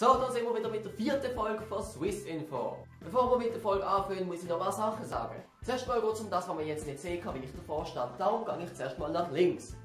So, da sind wir wieder mit der 4. Folge von Swissinfo. Bevor wir mit der Folge anfangen, muss ich noch ein paar Sachen sagen. Zuerst mal geht es um das, was man jetzt nicht sehen kann, weil ich davor stand. Darum gehe ich zuerst mal nach links.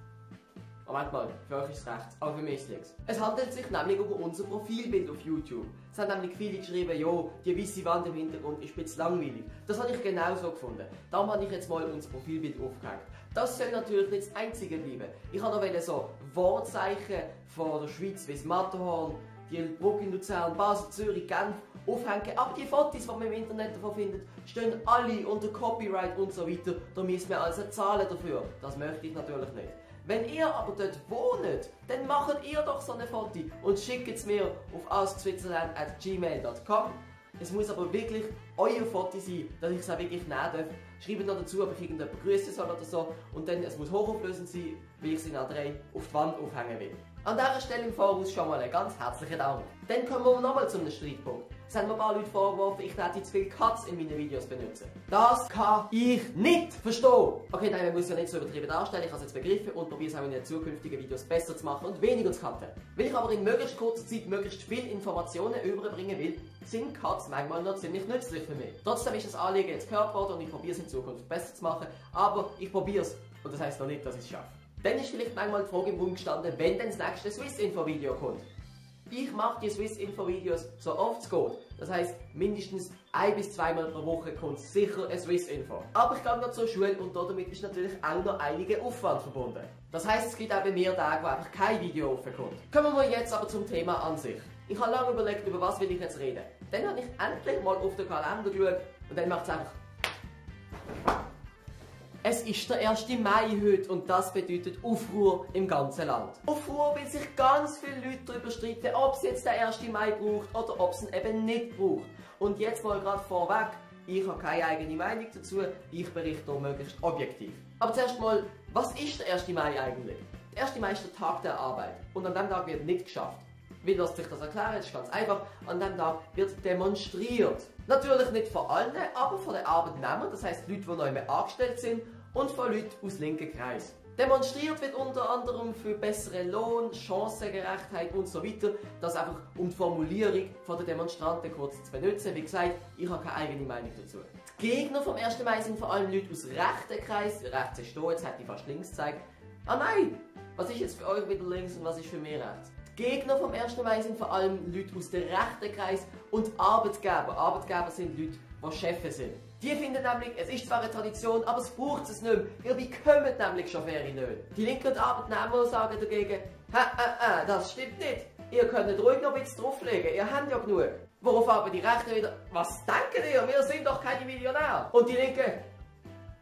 Moment mal, für euch ist es rechts, aber für mich ist es links. Es handelt sich nämlich um unser Profilbild auf YouTube. Es haben nämlich viele geschrieben, jo, die weiße Wand im Hintergrund ist ein bisschen langweilig. Das habe ich genauso gefunden. Darum habe ich jetzt mal unser Profilbild aufgehängt. Das soll natürlich nicht das einzige bleiben. Ich habe noch so Wortzeichen von der Schweiz wie das Matterhorn, die Brücke in Luzern, Basel, Zürich, Genf aufhängen. Aber die Fotos, die man im Internet davon findet, stehen alle unter Copyright und so weiter. Da müssen wir also zahlen dafür. Das möchte ich natürlich nicht. Wenn ihr aber dort wohnt, dann macht ihr doch so eine Foto und schickt es mir auf askswitzerland@gmail.com. Es muss aber wirklich euer Foto sein, dass ich es auch wirklich nehmen darf. Schreibt noch dazu, ob ich irgendjemanden begrüßen soll oder so. Und dann, es muss hochauflösend sein, weil ich sie nachher auf die Wand aufhängen will. An dieser Stelle im Voraus schon mal einen ganz herzlichen Dank. Dann kommen wir nochmal zu einem Streitpunkt. Es haben mir ein paar Leute vorgeworfen, ich hätte zu viele Cuts in meinen Videos benutzen. Das kann ich nicht verstehen. Okay, nein, man muss ja nicht so übertrieben darstellen, ich habe es jetzt begriffen und probiere es auch in den zukünftigen Videos besser zu machen und weniger zu cutten. Weil ich aber in möglichst kurzer Zeit möglichst viele Informationen überbringen will, sind Cuts manchmal noch ziemlich nützlich für mich. Trotzdem ist das Anliegen jetzt gehört worden und ich probiere es in Zukunft besser zu machen, aber ich probiere es und das heisst noch nicht, dass ich es schaffe. Dann ist vielleicht manchmal die Frage im Raum gestanden, wenn denn das nächste Swissinfo-Video kommt. Ich mache die Swissinfo-Videos so oft es geht. Das heisst, mindestens 1 bis 2 Mal pro Woche kommt sicher ein Swissinfo. Aber ich gehe noch zur Schule und damit ist natürlich auch noch einiger Aufwand verbunden. Das heisst, es gibt auch bei mir Tage, wo einfach kein Video aufkommt. Kommen wir jetzt aber zum Thema an sich. Ich habe lange überlegt, über was will ich jetzt reden. Dann habe ich endlich mal auf den Kalender geschaut und dann macht es einfach... Es ist der 1. Mai heute und das bedeutet Aufruhr im ganzen Land. Aufruhr, weil sich ganz viele Leute darüber streiten, ob es jetzt den 1. Mai braucht oder ob es ihn eben nicht braucht. Und jetzt mal gerade vorweg, ich habe keine eigene Meinung dazu, ich berichte hier möglichst objektiv. Aber zuerst mal, was ist der 1. Mai eigentlich? Der 1. Mai ist der Tag der Arbeit und an diesem Tag wird nicht geschafft. Wie lässt sich das erklären? Das ist ganz einfach. An diesem Tag wird demonstriert. Natürlich nicht von allen, aber von den Arbeitnehmern, das heisst Leute, die noch immer angestellt sind, und von Leuten aus linken Kreis. Demonstriert wird unter anderem für besseren Lohn, Chancengerechtheit und so weiter. Das einfach um die Formulierung der Demonstranten kurz zu benutzen. Wie gesagt, ich habe keine eigene Meinung dazu. Die Gegner vom 1. Mai sind vor allem Leute aus rechten Kreis. Rechts ist da, jetzt hätte ich fast links gezeigt. Ah nein! Was ist jetzt für euch wieder links und was ist für mich rechts? Die Gegner vom 1. Mai sind vor allem Leute aus dem rechten Kreis und Arbeitgeber. Arbeitgeber sind Leute, die Chefs sind. Die finden nämlich, es ist zwar eine Tradition, aber es braucht es nicht mehr. Ihr bekommt nämlich schon faire Löhne. Die linken Arbeitnehmer sagen dagegen, das stimmt nicht. Ihr könnt ruhig noch ein bisschen drauflegen, ihr habt ja genug. Worauf aber die Rechten wieder, was denken ihr? Wir sind doch keine Millionäre. Und die Linken,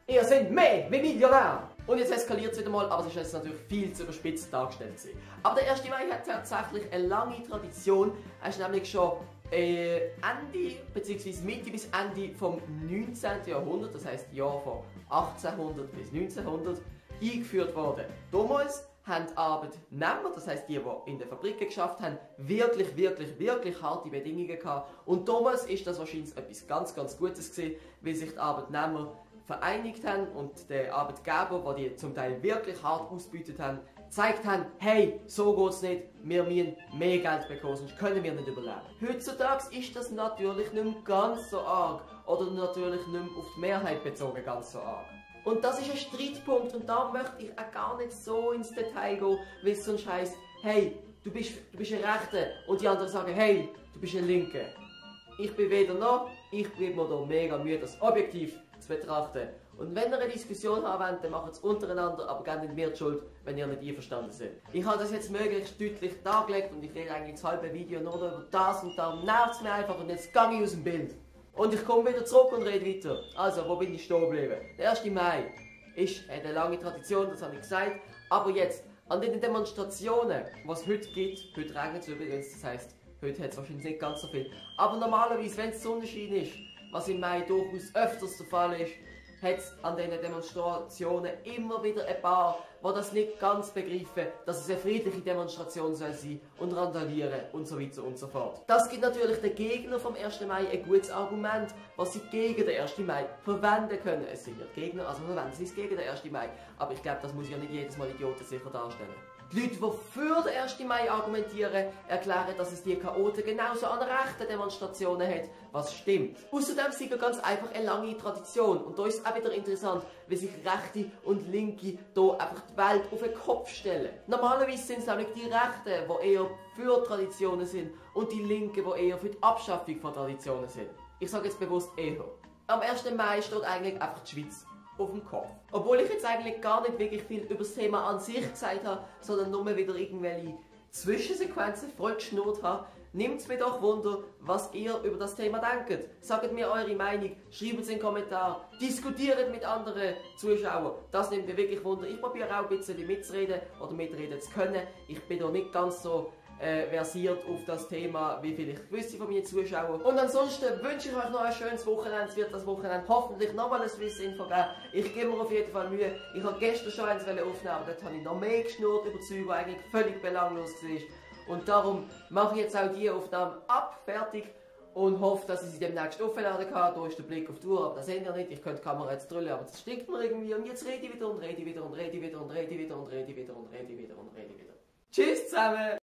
ihr seid mehr wie Millionäre. Und jetzt eskaliert es wieder mal, aber es ist jetzt natürlich viel zu überspitzt dargestellt. Aber der 1. Mai hat tatsächlich eine lange Tradition. Er ist nämlich schon Ende bzw. Mitte bis Ende vom 19. Jahrhundert, das heisst Jahr von 1800 bis 1900, eingeführt worden. Damals haben die Arbeitnehmer, das heisst die in den Fabriken geschafft haben, wirklich harte Bedingungen gehabt. Und damals ist das wahrscheinlich etwas ganz Gutes gewesen, weil sich die Arbeitnehmer vereinigt haben und der Arbeitgeber, die zum Teil wirklich hart ausgebeutet haben, gezeigt haben, hey, so geht's nicht, wir müssen mehr Geld bekommen, sonst können wir nicht überleben. Heutzutage ist das natürlich nicht mehr ganz so arg oder natürlich nicht mehr auf die Mehrheit bezogen ganz so arg. Und das ist ein Streitpunkt und da möchte ich auch gar nicht so ins Detail gehen, weil es sonst heisst, hey, du bist ein Rechter und die anderen sagen, hey, du bist ein Linker. Ich bin weder noch, ich gebe mir da mega Mühe, das objektiv zu betrachten. Und wenn ihr eine Diskussion haben wollt, dann macht es untereinander, aber gerne nicht mir die Schuld, wenn ihr nicht einverstanden seid. Ich habe das jetzt möglichst deutlich dargelegt und ich rede eigentlich das halbe Video nur noch über das und darum nervt es mir einfach und jetzt gehe ich aus dem Bild. Und ich komme wieder zurück und rede weiter. Also, wo bin ich stehen geblieben? Der 1. Mai ist eine lange Tradition, das habe ich gesagt, aber jetzt, an den Demonstrationen, was es heute gibt, heute regnet es übrigens, das heisst, heute hat es wahrscheinlich nicht ganz so viel, aber normalerweise, wenn es Sonnenschein ist, was im Mai durchaus öfters der Fall ist, hat es an diesen Demonstrationen immer wieder ein paar, die das nicht ganz begreifen, dass es eine friedliche Demonstration soll sein und randalieren und so weiter und so fort. Das gibt natürlich den Gegnern vom 1. Mai ein gutes Argument, was sie gegen den 1. Mai verwenden können. Es sind ja die Gegner, also verwenden sie es gegen den 1. Mai. Aber ich glaube, das muss ja nicht jedes Mal idiotensicher darstellen. Die Leute, die für den 1. Mai argumentieren, erklären, dass es die Chaoten genauso an rechten Demonstrationen hat, was stimmt. Außerdem ist es ganz einfach eine lange Tradition. Und da ist es auch wieder interessant, wie sich Rechte und Linke hier einfach die Welt auf den Kopf stellen. Normalerweise sind es nämlich die Rechten, die eher für Traditionen sind und die Linken, die eher für die Abschaffung von Traditionen sind. Ich sage jetzt bewusst eher. Am 1. Mai steht eigentlich einfach die Schweiz auf dem Kopf. Obwohl ich jetzt eigentlich gar nicht wirklich viel über das Thema an sich gesagt habe, sondern nur wieder irgendwelche Zwischensequenzen vollgeschnurrt habe, nimmt es mir doch Wunder, was ihr über das Thema denkt. Sagt mir eure Meinung, schreibt es in den Kommentaren, diskutiert mit anderen Zuschauern. Das nimmt mir wirklich Wunder. Ich probiere auch ein bisschen mitzureden oder mitreden zu können. Ich bin da nicht ganz so versiert auf das Thema, wie vielleicht gewisse von meinen Zuschauern. Und ansonsten wünsche ich euch noch ein schönes Wochenende. Es wird das Wochenende hoffentlich nochmal ein Swiss-Info geben. Ich gebe mir auf jeden Fall Mühe. Ich habe gestern schon eins aufnehmen, aber dort habe ich noch mehr geschnurrt über Zeug, was eigentlich völlig belanglos war. Und darum mache ich jetzt auch die Aufnahme fertig und hoffe, dass ich sie demnächst aufladen kann. Da ist der Blick auf die Uhr, aber das seht ihr nicht. Ich könnte die Kamera jetzt drüllen, aber das stinkt mir irgendwie. Und jetzt rede ich wieder und rede wieder und rede wieder und rede wieder und rede wieder und rede wieder und rede wieder. Tschüss zusammen!